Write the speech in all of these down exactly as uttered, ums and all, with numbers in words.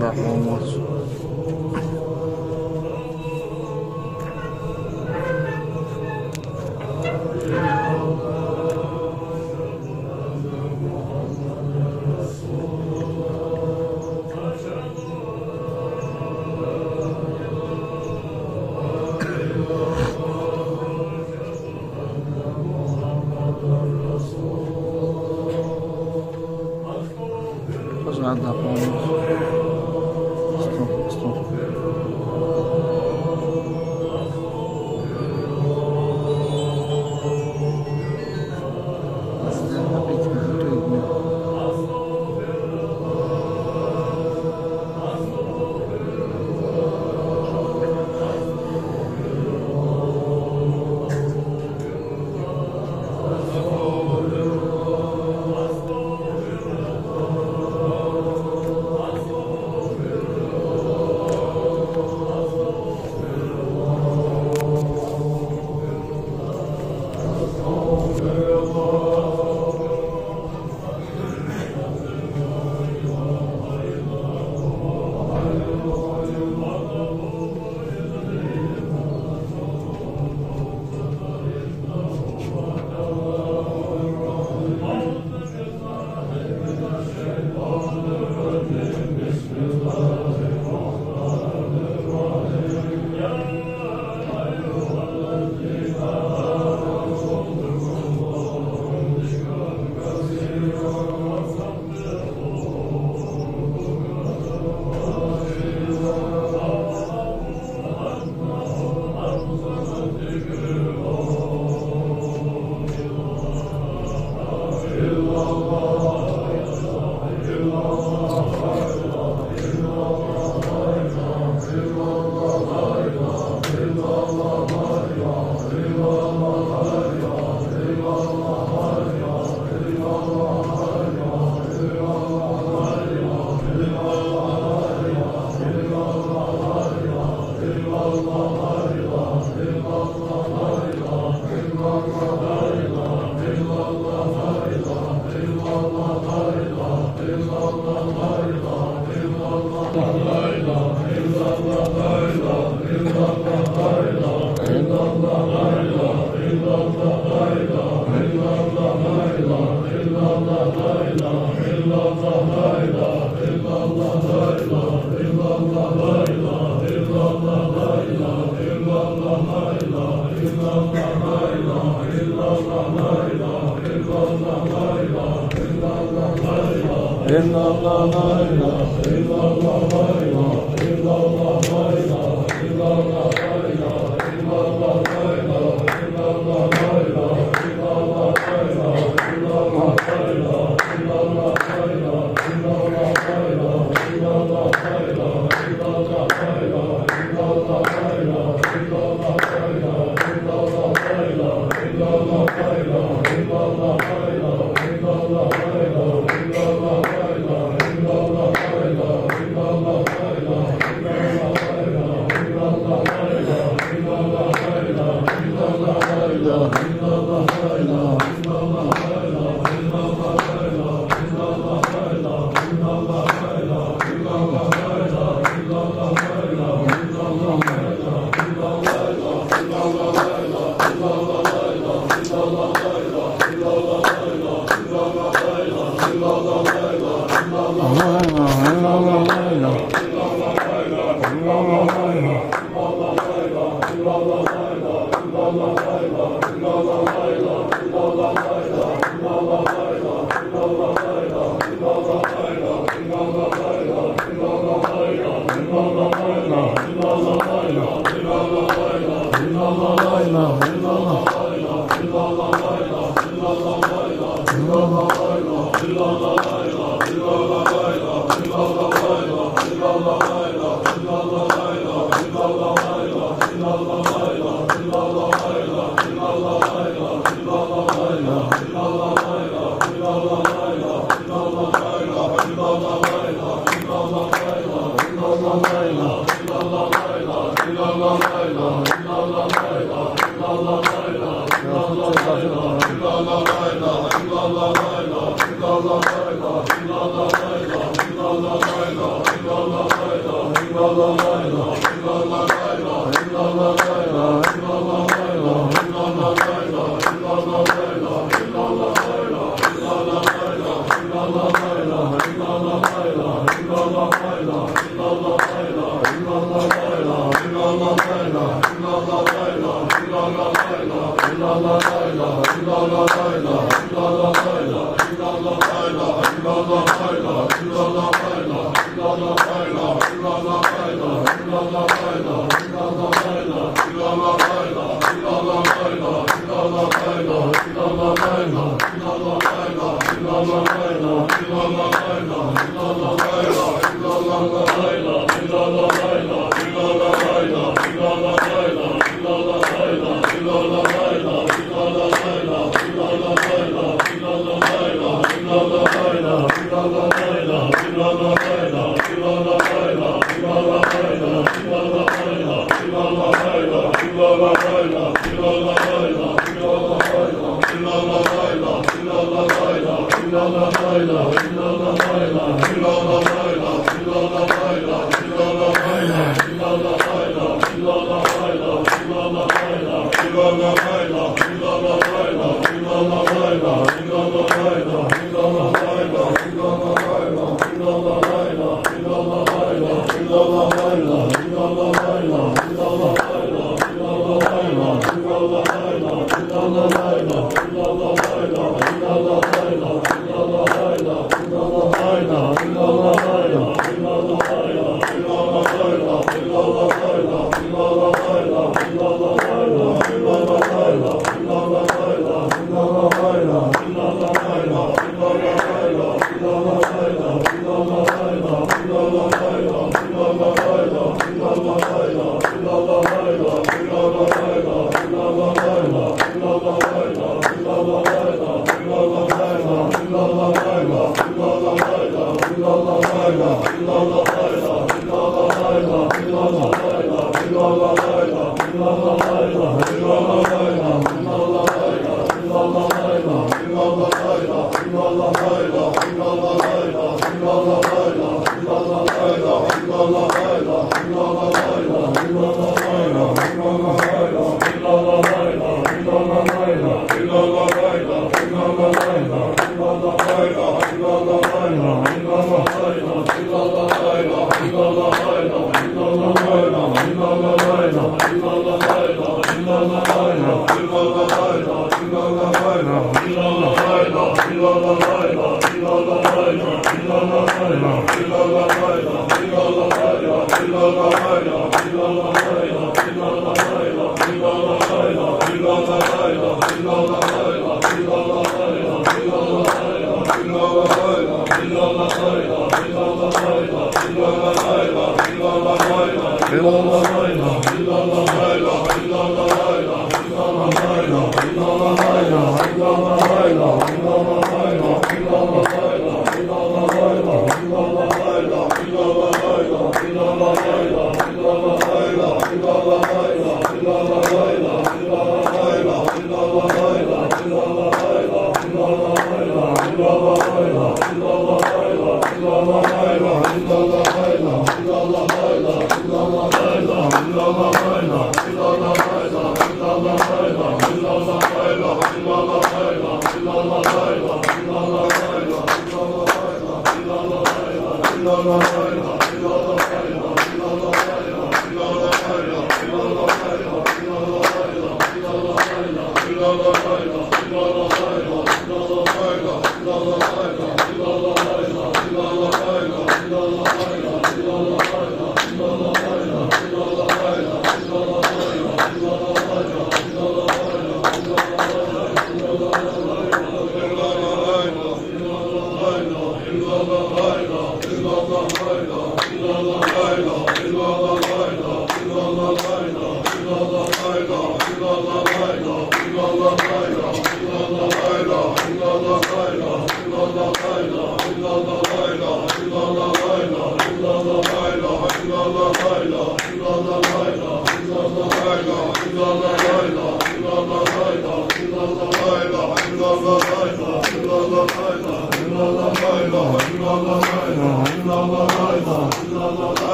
Да, по-моему. Пожалуйста, помощь. Стоп, стоп.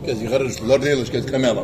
Кез гӀарраш лорделаш, кез камела.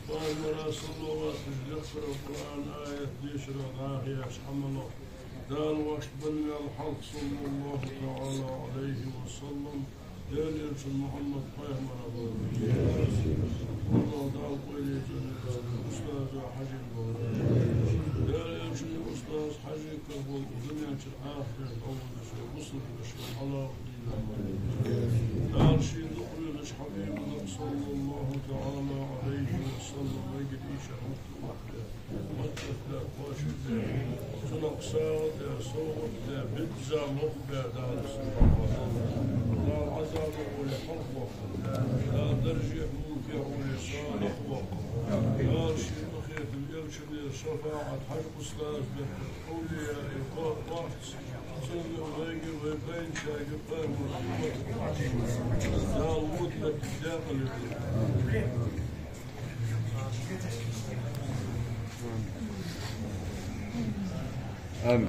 Пайхамара саллаллахӀу Ӏалайхи ва саллам дехар, Къуръан аят дешара, дӀахо еш Ӏамало. Дала воашта бенна ваьлла хьалха, саллаллахӀу таӀала Ӏалайхи ва саллам, Даьла элчан Мухьаммад пайхамар. АллахӀа Дала къайле цӀена устаза Хьажий. Даьла элчан устаз Хьажий карабола дунен чура ахарта гӀо везаш вай бусалба вежарий хьалха дина. Дала ший дукха везаш Хьабибага, саллаллахӀу таӀала Ӏалайхи ва саллам, вайга дийша хӀама хургбе, маттахбе, кхоачашбе, цунах сагӀа де, совгӀат де, бизза мукъа бе Дала. Дала Ӏазабах вай хьалхаваккха. Дала даржех, мулкех вай салахваккха. Дала ший къахетам, элчан шафаӀат, Хьажий устаза бетта, овлияий къа-, къоаца, цунга, вайга, вай байначарга пайхамара уммат Дала вуд бетта декъала йойла. Амин.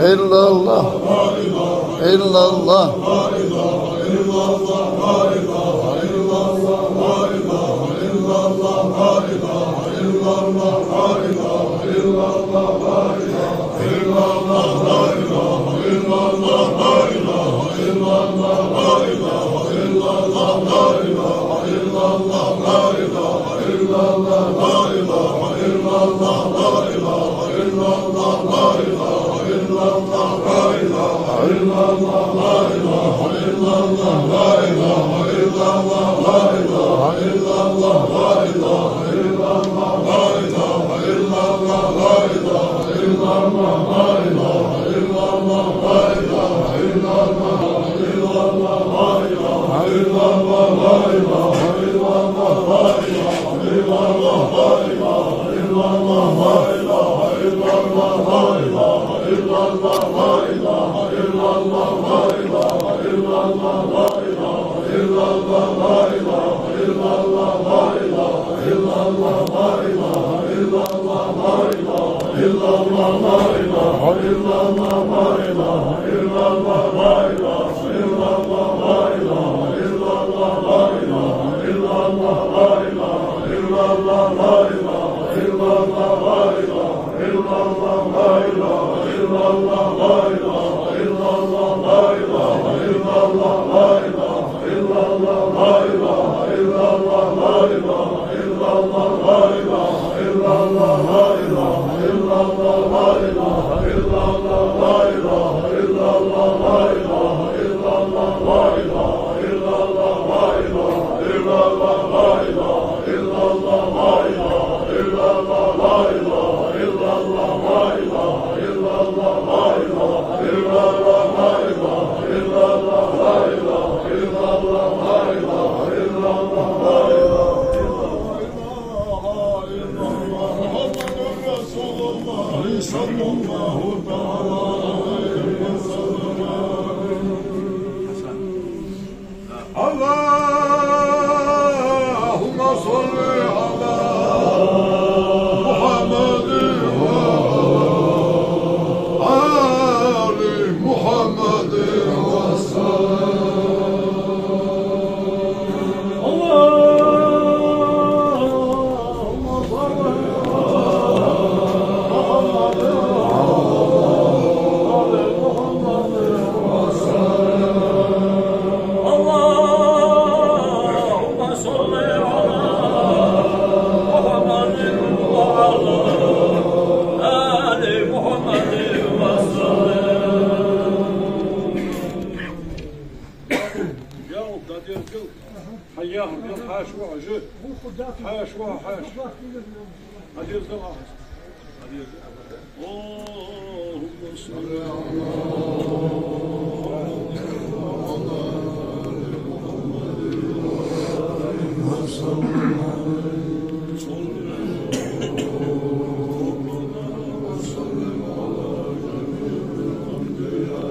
إلا الله. إلا الله. اللهم صل على محمد وعلى آل محمد وسلم. اللهم صل على محمد وعلى آل محمد وسلم. اللهم صل على محمد وعلى آل محمد وسلم. يا رب، لا تنزل. حياهم، يا حاش وحش. حاش وحش. اللهم صل على محمد وعلى آل محمد وسلم. صل على محمد وسلم على جميع الأنبياء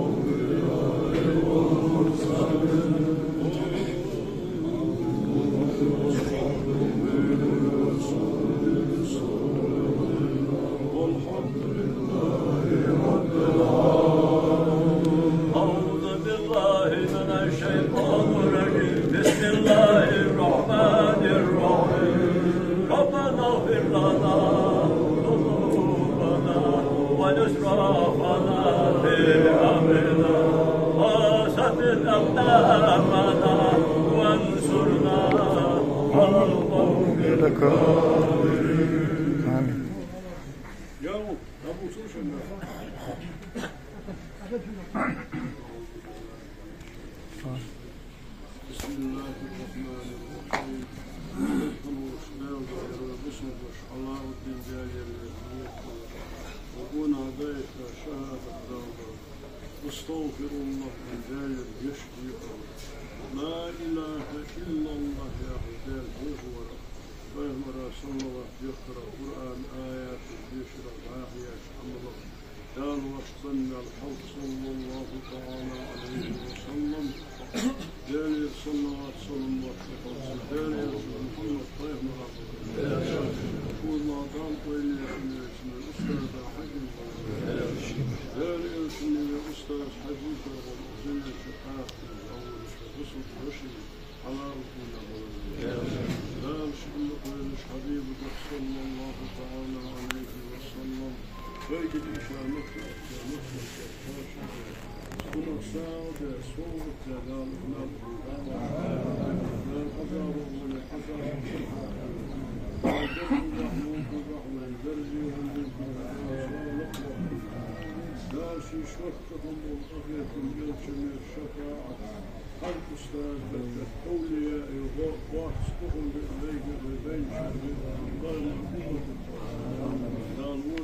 والأولياء والمرسلين. أعوذ بالله من الشيطان الرجيم. بسم الله الرحمن الرحيم. ربنا اغفر لنا ذنوبنا وإسرافنا في أمرنا وثبت أقدامنا وانصرنا على القوم الكافرين. آمين. يا رب، أبو سوسن. بسم الله الرحمن الرحيم. الحمد لله رب العالمين. وأنا دايت شهادة دار. أستغفر الله من دايت يشفيكم. لا إله إلا الله يا عباد الغفور. Пайхамара салават дехкара, Къуръан аяташ дешара, дӀахо еш Ӏамалах Дала вайна санна хьалха, صلى الله تعالى عليه وسلم, Даьлера салават-салам хилда цунна, Даьлера элча Мухьаммад пайхамара, шула Дала къайле хинна вай устаза Хьажий, Даьлера элча устаза Хьажий Дала, Даьлера элча хьаькъал, Аллахӏа бусалба веший, Дала шийна къайле хилда, Хьабибага, صلى الله تعالى عليه وسلم. Вайга дийша Макка, Макка, Макка, Макка. Сунах сагӀа де, совгӀат де, Дала, Дала, Дала, хьаза вахване, хьаза вахване. Дала, Дала, Дала, Дала, Дала, ший шортта хӀама бола къахетам элчане шафаӀат. Хьалха устаз беркат, овлияи, во-, вахс тухун бе, вайга бе, вайна шафаӀат. Дала, Дала, Дала,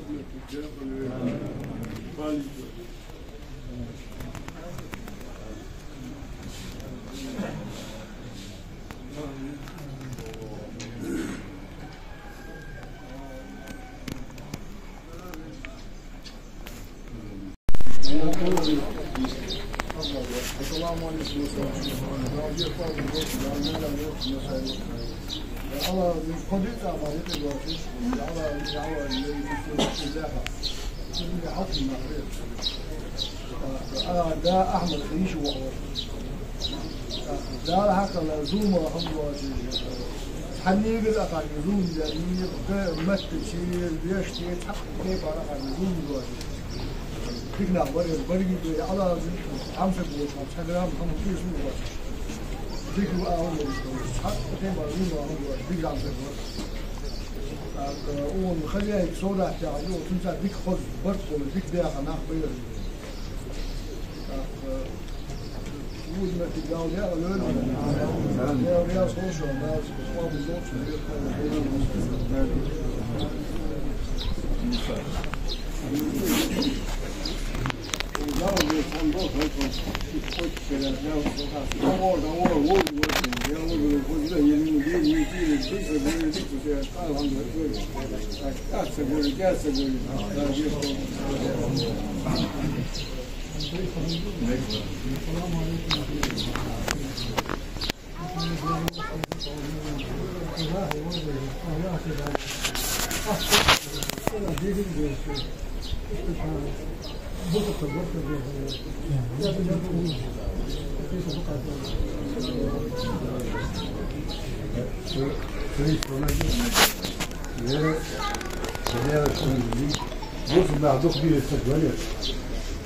А, да, Ахьмад, хинш вахар. Дала хьакъала зулам хӀама доацаш. Хьаннегара акхарна зулам даь, нигат, меттачи, вешти, цхьаккха тайпара акхарна зулам доацаш. Дика нах бар, барги бе, Ӏалаза, хьамсаг воча, цхьа грамм хӀама кхесу доацаш. Дика ва ала, цхьаккха тайпара зулам хӀама доацаш, дика хьамсаг вар. ТӀаккха, э, укхун хозяйка совдат яхаш, цунца дика хоза барт болаш, дика баьха нах ба уж. ТӀаккха, э, вуж меттиг Дала яа лойла. Дала яа сошо, Дала сошо, Дала сошо.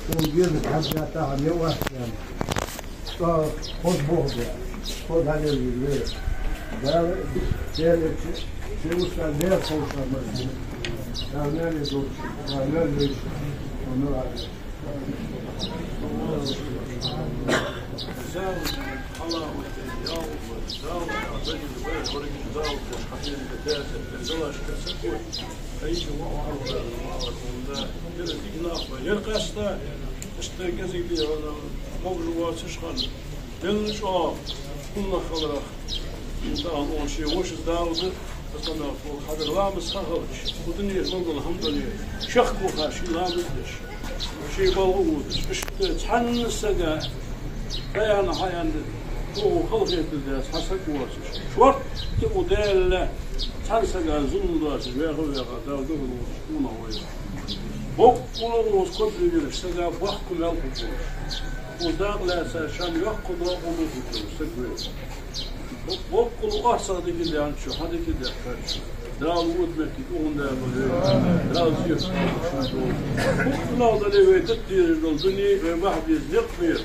Цо беза хьажа тахьа не вац аьнна. Цо хоза боху бе. Хоза хьалелвира вера. Дала, Дала, ши, ши устал дер ховшар мар. Дала мел долчу, Дала мел вейчу. Амин. Яр къаста, иштта кӀезига дийхьа, могаш воацаш хинна. Дин чӀоагӀа хӀуманах хиларах, инсана оха шен вошас Дауд, хьадара ламаз ха хилча, кху дунен могал хӀама дале, чехка ваха ший ламаз деш, ший балха водаш, иштта цхьанна сага дӀааьнна, хьааьнна, оха халахетар даь цхьа саг воацаш. Шортта укх Дала цхьанна сага зулам доацаш, ваьха-ваьха, Дала духьал волчу хӀуманах вай. Боккъала гӀоз кхоачам беш сага боккха мел хургболуш. Укх дакъа лаьцна шен йоккха докъа ма хургболуш саг вай. Боккъала орцах дика даьнначо, хьан дика даьккхачо, Дала вуд меттиг укхунна дале вай, Дала зехьа долу. Боккъала дале вай тӀатийраш долу дуьне, вай бахьа беза некъ бер.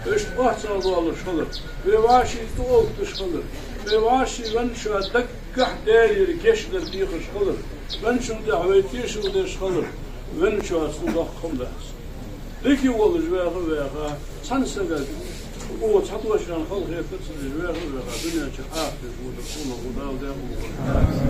Иштта орцах долуш хилар, вай вӀаший тӀеовтташ хилар, вай вӀаший венначо даг гахь Делера гешт дар дехаш хилар, венначун тӀехь вай тешал деш хилар, венначо цунна доккха хӀума дац. Дика волуш ваьха-ваьха, цхьана сагага, оха цхьа тошаран халахетар ца деш ваьха-ваьха, дуьнен чу Ӏафият ву дар, хӀума гӀо Дала декъала.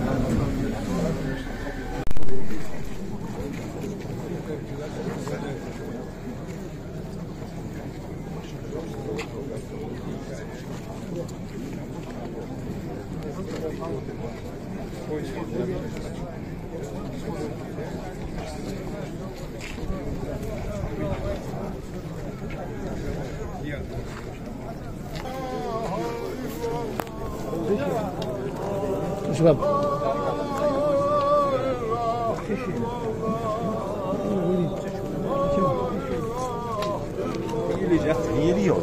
Шабаб. Или же охренели, ё.